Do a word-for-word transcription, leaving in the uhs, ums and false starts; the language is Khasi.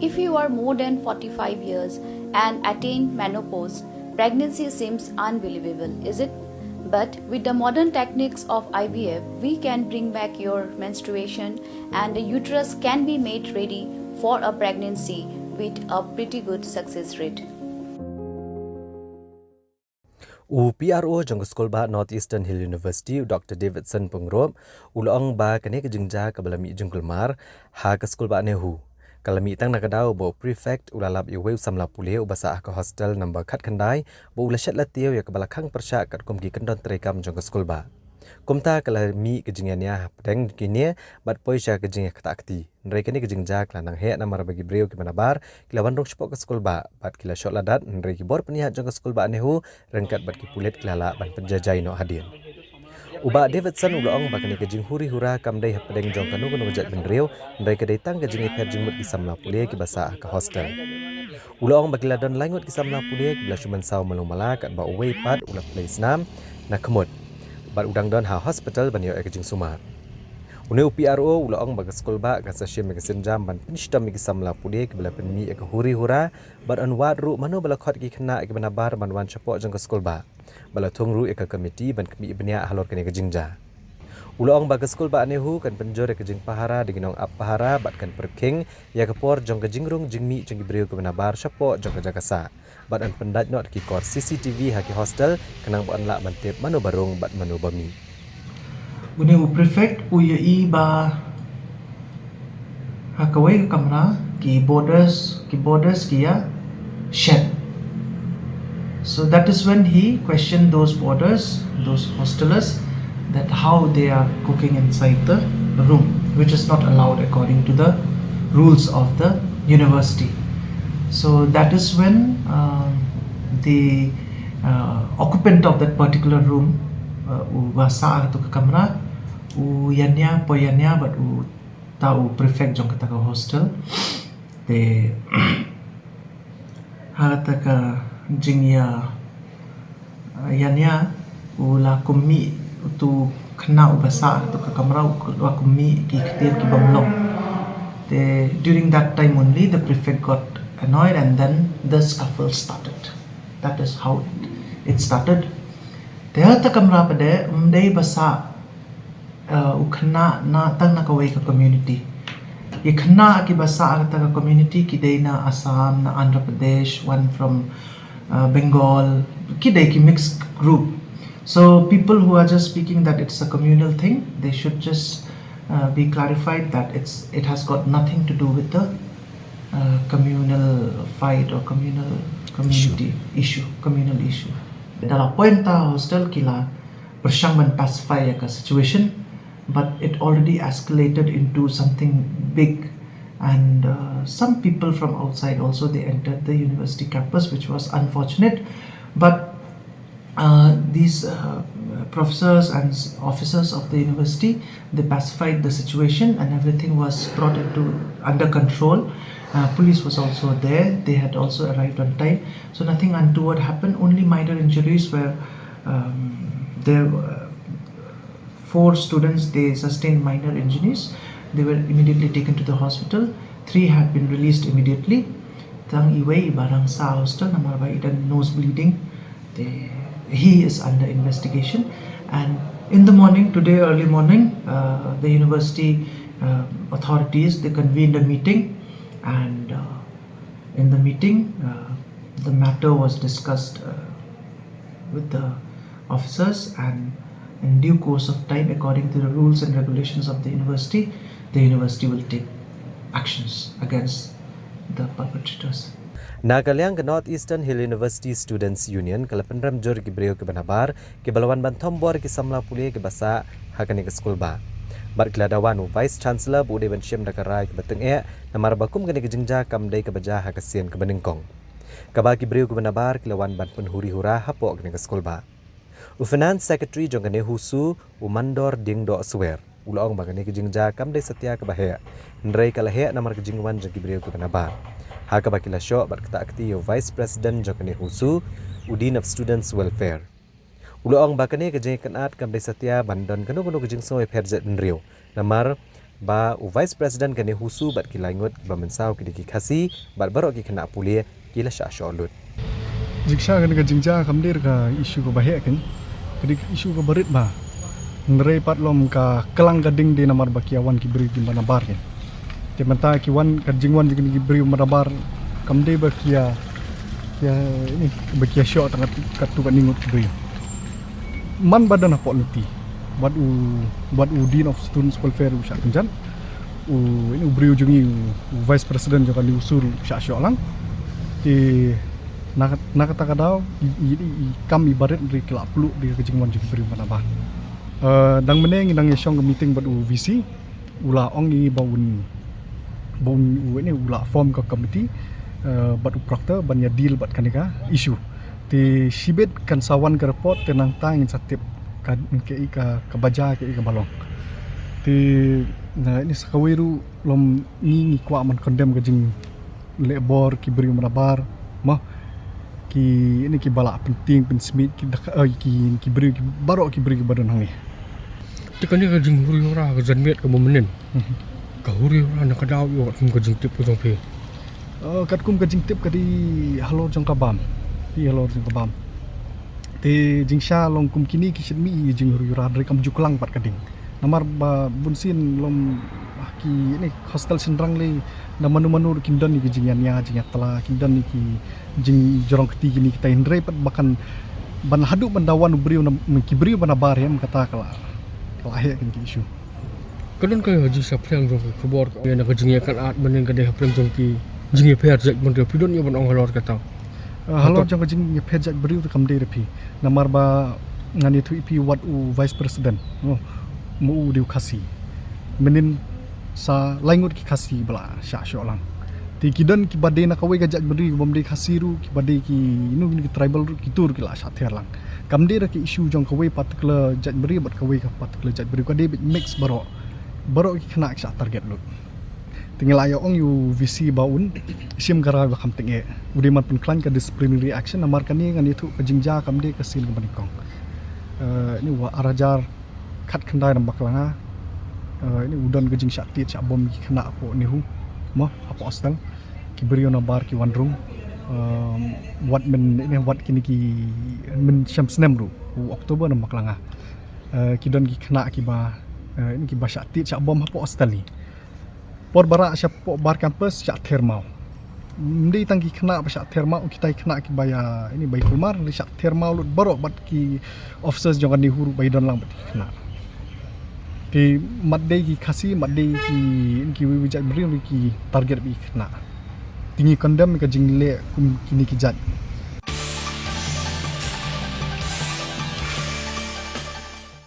If you are more than forty-five years and attain menopause, pregnancy seems unbelievable, is it? But with the modern techniques of I V F, we can bring back your menstruation and the uterus can be made ready for a pregnancy with a pretty good success rate. U P R O jong ka skulbah North Eastern Hill University, u Doctor Davidson Pyngrope, u la ong ba kane ka jingjia kaba la mih jingkulmar ha ka skulbah NEHU ka la mih tang na ka daw ba u prefect u la lap ïa uwei u samla pule uba sah ha ka hostel number khatkhyndai, ba u la shet la tiew ïa kaba la khang pyrshah katkum ki kyndon treikam jong ka skulbah. Kumta ka la mih ka jingïania hapdeng kine bad poi sha ka jingïakata kti. Hynrei kane ka jingjia ka la nang heh namar ba ki briew kiba nabar ki la wan rung shapoh ka skulbah bad ki la shoh ladat, hynrei ki bor pynïaid jong ka skulbah NEHU ryngkat bad ki pulit ki la lah ban pynjaijai noh hadien. U Bah Davidson u la ong ba kane ka jinghuri hura kam dei hapdeng jong kano kano ka jaitbynriew, hynrei ka dei tang ka jingïapher jingmut ki samla pule kiba sah ha ka hostel. U la ong ba ki la don lai ngut ki samla pule kiba la shu mynsaw malu mala katba uwei pat u la plie snam na khmut bad u dang don ha hospital ban ïoh ïa ka jingsumar. Une u P R O u la ong ba ka skulbah ka sa shim ïa ka sienjam ban pynshitom ïa ki samla pule kiba la pynmih ïa ka huri hura bad yn wad ruh mano ba la khot ïa ki khynnah kiba nabar ban wan shapoh jong ka skulbah. Ba la thung ruh ïa ka komiti ban khmih bniah halor kane ka jingjia. U la ong ba ka skulbah NEHU kan pynjur ïa ka jingpahara da ki nongap pahara bad kan pyrkhing ïa ka por jong ka jingrung jingmih jong ki briew kiba nabar shapoh jong ka jaka sah. Bad yn pyndait noh da ki kor C C T V ha ki hostel khnang ba yn lah ban tip mano ba rung bad mano ba mih. Une u prefect u ïohi ba ha kawei ka kamra ki boarders, ki boarders ki ïa shet. So that is when he questioned those boarders, those hostelers, that how they are cooking inside the room, which is not allowed according to the rules of the university. So that is when, um, the, uh, occupant of that particular room, uh, uba sah ha kato ka kamra, u ïania, poi ïania bad uta u prefect jong kata ka hostel. Te ha kata ka jingïa, uh, ïania u la kum mih uto u khynnah uba sah ha kato ka kamra, u la kum mih ki ktien ki bym long. Te during that time only the prefect got annoyed and then the scuffle started. That is how it, it started. Te ha kata ka kamra pat de ym dei ba sah, uh, u khynnah na tang na kawei ka community. Ki khynnah kiba sah ha kata ka community ki dei na Assam, na Andhra Pradesh, one from, uh, Bengal, ki dei ki mixed group. So people who are just speaking that it's a communal thing, they should just, uh, be clarified that it's, it has got nothing to do with the, uh, communal fight or communal community issue, communal issue. Da la poi mynta ha hostel ki la pyrshang ban pacify ïa ka situation, but it already escalated into something big, and, uh, some people from outside also, they entered the university campus, which was unfortunate. But, uh, these, uh, professors and s-, officers of the university, they pacified the situation and everything was brought into, under control. Uh, police was also there. They had also arrived on time. So nothing untoward happened. Only minor injuries were, um, there were four students, they sustained minor injuries. They were immediately taken to the hospital. Three had been released immediately. Tang iwei i ba dang sah ha hostel namar ba i don nose bleeding. They, he is under investigation. And in the morning, today early morning, uh, the university, uh, authorities, they convened a meeting. And, uh, in the meeting, uh, the matter was discussed, uh, with the officers, and in due course of time, according to the rules and regulations of the university, the university will take actions against the perpetrators. Na ka liang ka North Eastern Hill University Students Union ka la pynrem jur ïa ki briew kiba nabar kiba la wan ban thombor ïa ki samla pule kiba sah ha kane ka skulbah. Bad ki la dawa na u Vice Chancellor ba u dei ban shim da ka rai kaba tyngeh namar ba kum kane ka jingjia kam dei kaba jia ha ka sien kaba nyngkong. Kaba ki briew kiba nabar ki la wan ban pynhuri hura hapoh kane ka skulbah. U Finance Secretary jong ka NEHUSU, u Mandor Diengdoh Swer, u la ong ba kane ka jingjia kam dei satia kaba heh, hynrei ka la heh namar ka jingwan jong ki briew kiba nabar. Ha kaba ki la shoh bad ktah kti ïa u Vice President jong ka NEHUSU, u Dean of Students Welfare. U la ong ba kane ka jingïakynad kam dei satia ban don kano kano ka jingsngew ïapher jaitbynriew. Namar ba u Vice President ka NEHUSU bad ki lai ngut kiba mynsaw ki dei ki Khasi bad baroh ki khynnah pule ki la shah shoh lut. Jingshisha kane ka jingjia kam dei ka issue kaba heh kein, ka dei ka issue kaba rit bha. Hynrei pat lym ka klang ka ding dei namar ba ki ïa wan ki briew kiba nabar kein. Te mynta ki wan, ka jingwan jong kine ki briew ba nabar kam dei ba ki ïa, ïa, ini, ba ki ïa shoh tang katto katne ngut ki briew. Man ba don hapoh lynti, wat u, wat u Dean of Students Welfare u shah kynjan, u, ini, u briew jong ngi, u, u Vice President jong ka NEHUSU u shah shoh lang. Te na, na kata ka daw i, i, i, i kam iba rit ri ki la pluh da ka jingwan jong ki briew ba nabar. Eh, dang mynne ngi dang ïa shong ka meeting bad u VC, u la ong ïa ngi ba un, ba un, u, ini, u la form ka committee, eh, bad u Proctor ban ïa deal bad kane ka issue. Te shibit kan sa wan ka report te nangta ngin sa tip ka, ka, ka, kaba jia, ka, kaba long. Te na, ini sa kawei ruh lym, ngi, ngi kwah ban condemn ka jingleh bor ki briew ba nabar, mo. Ki, ini, kiba la pyntieng pynsmit ki dak-, eh, ki, ki briew, ki baroh ki briew kiba don hangne. Te kane ka jinghur ïura ka janmiet kaba mynnin, mhm, ka hur ïura na ka daw ïoh katkum ka jingtip ka jong phi? Eh, katkum ka jingtip ka dei halor jong ka bam. Dei halor jong ka bam. Te jingshisha long kum kine ki shait mih ïa jinghur ïura hynrei kam ju klang pat ka ding. Namar ba bunsien lym, ah, ki, ini, hostel shynrang lei, na mano mano ruh kin don ïa ki jingïania, jingïatla, kin don ïa ki jingjrong kti kine kitai, hynrei pat ba kan, ban haduh ban da wan u briew na, ki briew ba nabar, em, kata ka la, ka la heh kein ki issue. Ka don ka jingsaphriang jong ki khubor ka, ïa, na ka jingïakynad mynnin ka dei hapdeng jong ki jingïapher jaitbynriew, phi don ïa ban ong halor kata? Eh, halor jong ka jingïapher jaitbynriew te kam dei da phi. Namar ba ngan ïathuh ïa phi, wat u Vice President, mo, mo u dei u Khasi. Mynnin sa lai ngut ki Khasi ba la shah shoh lang. Te ki don kiba dei na kawei ka jaitbynriew kibym dei Khasi ruh, kiba dei ki, ino, ki tribal ruh, kito ruh ki la shah ther lang. Kam dei da ka issue jong kawei particular jaitbynriew bad kawei ka particular jaitbynriew, ka dei beit mix baroh. Baroh ki khynnah ki shah target lut. Te ngi la ïa ong ïa u VC ba un shim ka rai ba kham tyngeh, u dei ban pynkhlaiñ ka disciplinary action, namar kane ngan ïathuh ka jingjia kam dei ka sien kaba nyngkong. Eh, ini, wat ar hajar khatkhyndai na Baklanga, eh, ini, u don ka jingshah tied shah bom ki khynnah hapoh NEHU, mo, hapoh hostel. Ki briew nabar ki wan rung, eh, wat myn, ini, wat kine ki, myn shemsnem ruh u October na Baklanga. Eh, ki don ki khynnah kiba, eh, ini, kiba shah tied shah bom hapoh hostel ne. Por ba rah shapoh bar campus shah ther maw. Ym dei tang ki khynnah ba shah ther maw, kitai khynnah kiba ïa, ini, ba ïa kulmar, ri shah ther maw lut baroh bad ki officers jong ka NEHU ruh ba ïa don lang bad ki khynnah. Te ym dei ki Khasi, ym dei ki, ini, kiwei kiwei jaitbynriew ki target bad ki khynnah. Te ngi condemn ka jingleh kum kine ki jait.